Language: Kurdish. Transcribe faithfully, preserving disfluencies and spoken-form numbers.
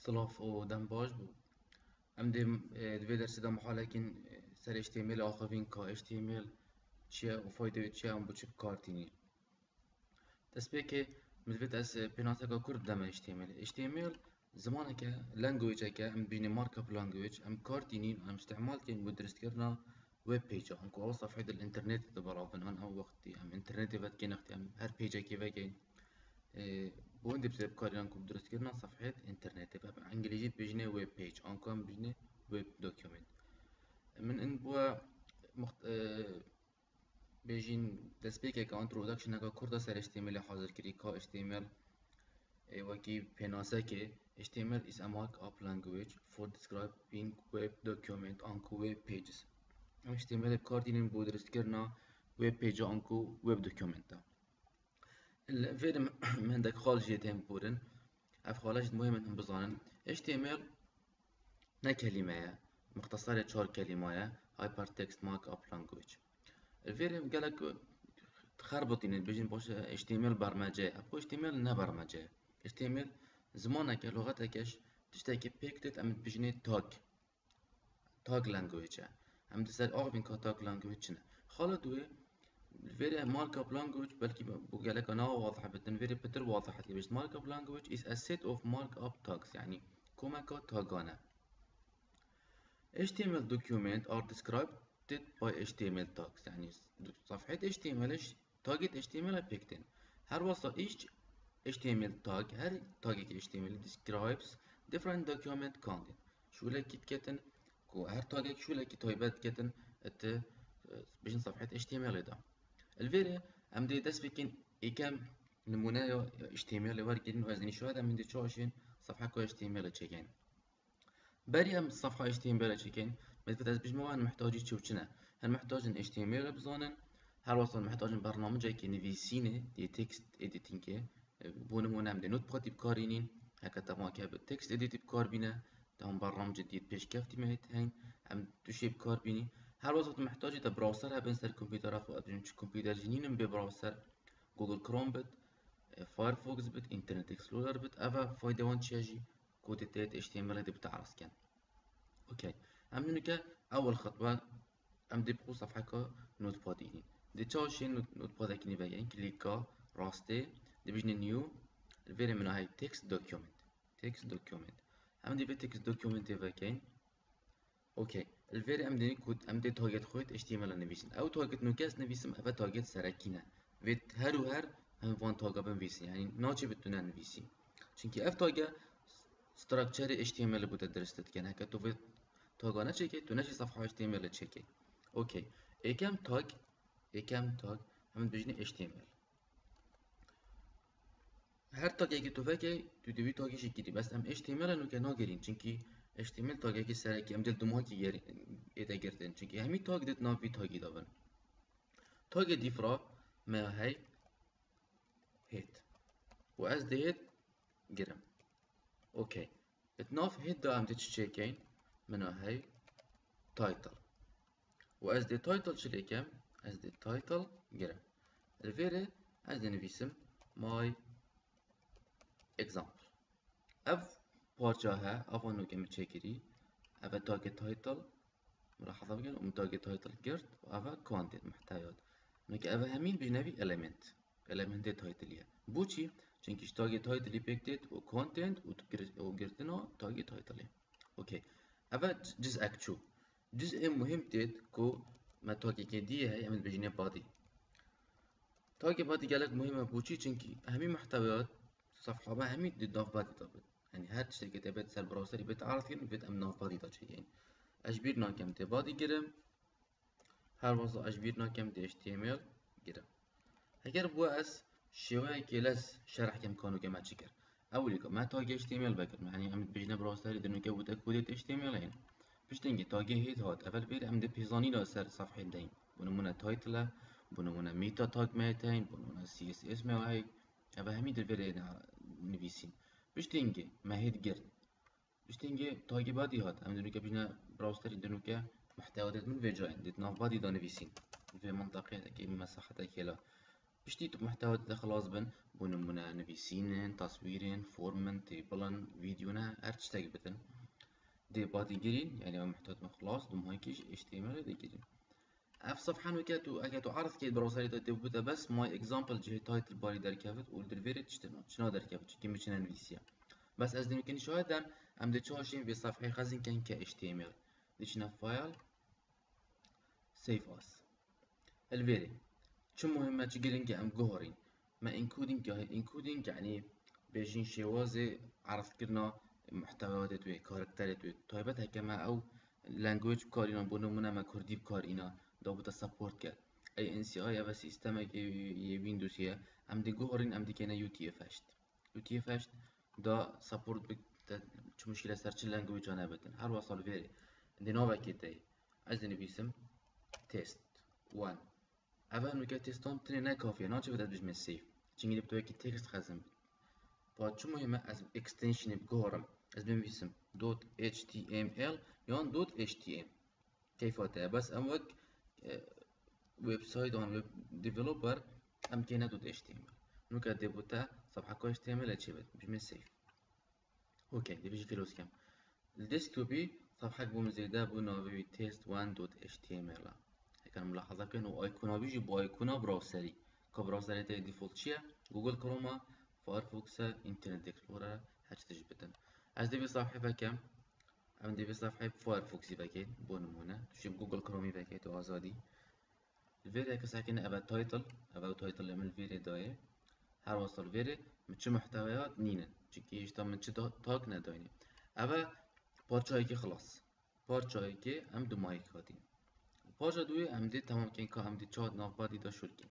Silav û dem baş bû. Em dê, e, di vê dersê de mihalekîn, e, ser H T M L axivîn ka H T M L çi ye û faydê wê çi ye, em bo çi bi kar tînî. Destpêkê min divêt ez, e, pênaseka kurt bideme H T M L. H T M L zimaneke, language-eke, em dibêjinê markup language, em kar tînîn, em îstîmal dikin bo dirustkirina web page-a. Anku ew sefheyê di internetê de belav bin, an ew wextî em internetê vedikên, wextî em her page-ekê vekeyn. E, bo hindê bi kar tînin anku bi dirustkirina sefheyê internetê. Bi îngilîzî dibêjinê web page, anku em dibêjinê web document. Min in bo muxt-, e, bêjîn destpêkeke, introduction-eke kurt a ser H T M L hazir kirî, ka H T M L, e, wekî pênasekê, H T M L is a markup language for describing web document anku web pages. Em H T M L bi kar tînin bo dirustkirina web page-a anku web document-a. Li vêrê me hindek xal jê tên biborin. Ev xala jî muhim in hûn bizanin. H T M L ne kelîme ye. Muxtesarê çar kelîma ye. Hypertext Markup Language. Li vêrê gelek xerbitînin, bêjin baş e, H T M L bermece ye. Ev H T M L ne bermece ye. H T M L zimaneke, luxeteke, tiştekî pêk têt, em dibêjinê tag. Tag language e. Em di ser axivîn ka tag language çi ne. Xala duwê, li vêrê markup language belkî bo geleka nawa wazeh bitin, vêrê pitir wazeh dibe. Markup language is a set of markup tags, yanî komeka tagan e. H T M L document are described by H T M L tags, yanî sefheyê H T M L iş Tagê H T M L pêk tên. Her wesa each H T M L tag, her tagekî H T M L describes different document content. Şûlekî diketin ku her tagek şûlekî taybet diketin, e, ti, e, bêjin sefheyê H T M L de. Li vêrê em dê dest pêkin êkem nimûneya H T M L wergirin û ez nîşan dem hindê çawa şên sefheka H T M L çêkin. Berî em sefha H T M L çêkin, me divêt ez bijim wan mihtacî çi û çi ne. Hin mihtacin H T M L bizanin, her wextan mihtacin bernamecekê nivîsînê, yê text editingê, e, bo nimûne em dê Notepad-ê bi kar înîn, heke te vake bi text editî bi kar bîne, te hûn bernamecê dî pêşkeftî me hêt heyn, em tu şê bi kar bînî. Her wextan mihtacî te browser hebin ser kompûtera xwe, ez bijim çi kompûter jî nînin bê browser, Google Chrome bit, e, Firefox bit, Internet Explorer bit, eva fayde wan çi ye jî? Ku dê tê H T M L dê bite'erez ken. Okey. Em nûke ewil xitwe, em dê bi xwe sefheka Notepad înîn. Dê çawa şên not-, Notepadekî nî vegerin, klîka rastê, dibêjinê new, li vêrê min a hey text document. Text document. Em dê vê text documentê vekeyn. Okey. Li vêrê em dê ku em dê tagê xwe H T M L nivîsin. Ew tagê nûke ez nivîsim, ev e tagê serekî ne. Vê her û her em van taga binivîsin. Yanî naçê bi tu ne nivîsî. Çimkî ev tage structure H T M L bû te dirist dike. Heke tu vê taga neçêkê, tu neçî sefha H T M L çêkê. Okey. Êkem tag, êkem tag, em dibêjinê H T M L. Her tagekî tu vekey, tu dê wî tagê jî girî. Bes em H T M L nûke nagerîn, çimkî H T M L tagekî serekî, em dê li dimahekî gerî-, êde girtin. Çimkî hemî tag dê di nav vî tagî de bin. Tagê dîfra me hey hêt. Û ez dê hêt girim. Okey. Di nav hêt de em dê çi çêkeyn? Min a hey title. Û ez dê title çi lê kem? Ez dê title girim. Li vêrê ez dê nivîsim my example. Ev parça he, ava nûke min çêkirî. Ev e tagê title. Mulahaza bikin, û min tagê title girt û ev e content, muhtewiyat. Nûke ev e hemîn bijnevî element. Elementê title ye. Bo çî? Çimkî ji tagê title pêk têt û content û gir-, û girtina tagê title. Okey. Ev e cizek çû. Cizê muhim têt ku me tagekê dî heye, em dibêjinê body. Tagê body gelek muhim e, bo çî? Çimkî hemî muhtewiyat, sefha me hemî di nav body de bin. Yanî her tiştekê te bêt ser browserî bêt erd kirin, bêt em nav body de çêkeyin. Ez ji bîr nakim tê body girim. Her wexta ez ji bîr nakim dê H T M L girim. Heger bo ez şêweyekê lez şerh kem ka nûke me çi kir. Ewilî ka me tagê H T M L vekirin. Yanî em dibêjine browserî di nûke wite kodê H T M L heyne. Piştî hingê tagê hêt hat. Evel bêrî em dê pêzanîna ser sefhê deyîn. Bo nimûne title e, bo nimûne meta tag me hêt heyne, bo nimûne C S S me heyt. Ev hemî di vêrê nivîsîn. Piştî hingê me hêt girt. Piştî hingê tagê body hat. Em dê nûke bijne browserî di nûke muhtewa dêt min vê cayê. Dêt nav body de nivîsîn. Vê minteqeyekê, mesahetekê la. Piştî tu muhtewa te xilas bin, bo nimûne nivîsîn in, taswîr in, form in, table in, vîdeo ne, her tiştek bidin. Dê body green, yanî ev muhtewa me xilas, dumahîkî jî H T M L digirîn. Ev sefhen weke tu, eke tu erd kê browserê te tê bûte bes, my example cihê title barî derkevit û li dervêrê tiştin çina derkevit, çikî min çi nenivîsiye. Bes ez dê weke nîşaye dem, em dê çawa şên vê sefheyê xezin ken ke H T M L. Dê çine file, save as. Li vêrê. Çi muhim e, çi girîng e em guherîn. Me encoding ya, encoding yanî bêjin şêwazê erdkirina muhtewayatê wê, karakterê wê. Taybet heke me ew language bikarîna, bo nimûne me kurdî bikarîna, da bûte support ke. A N C I ev e sîstemekê yê Windows ye. Em dê guherîn, em dikene U T F heşt. U T F heşt da support bi te çi muşkîle ser çi language-a nebitin. Her wesa li vêrê. Dê navekê te yê. Ez dinivîsim test one. Ev her nuke testan tinê ne kafiye. Naçe bide bijme save. Çingî dê bi wekî text xezin bit. Pa çi muhîm e ez extension-ê biguherim. Ez binivîsim dot H T M L yan dot H T M. Keyfa te ye. Bes em wek, e, website an web developer em kêne dot H T M L. Nuke dê bo te sefheka H T M L e çêbit. Bijme save. Okey, dê vê jî close kem. Li desktopî sefhek bo min zêde bû, navê wî test one dot H T M L e. Heke em milahaza bikin û icona wî jî bo icona browserî. Ka browserê te default çi ye? Google Chrome e, Firefox e, Internet Explorer e, her çi tişt bitin. Ez dê vê sefhê vekem. Em dê vê sefhê Firefoxî vekên, bo nimûne. Tu jî Google Chromeî vekê, tu azadî. Li vêrê kes heke ne, ev e title, ev e title min li vêrê dayê. Her wesa li vêrê min çi muhteweyat nînin. Çimkî hêşta min çi da-, tag nedayne. Ev e parçayekî xilas. Parçayekê em dumahîk hatîn. Parça duyê em dê temam kên ka em dê çawa navbadî de şûr kên.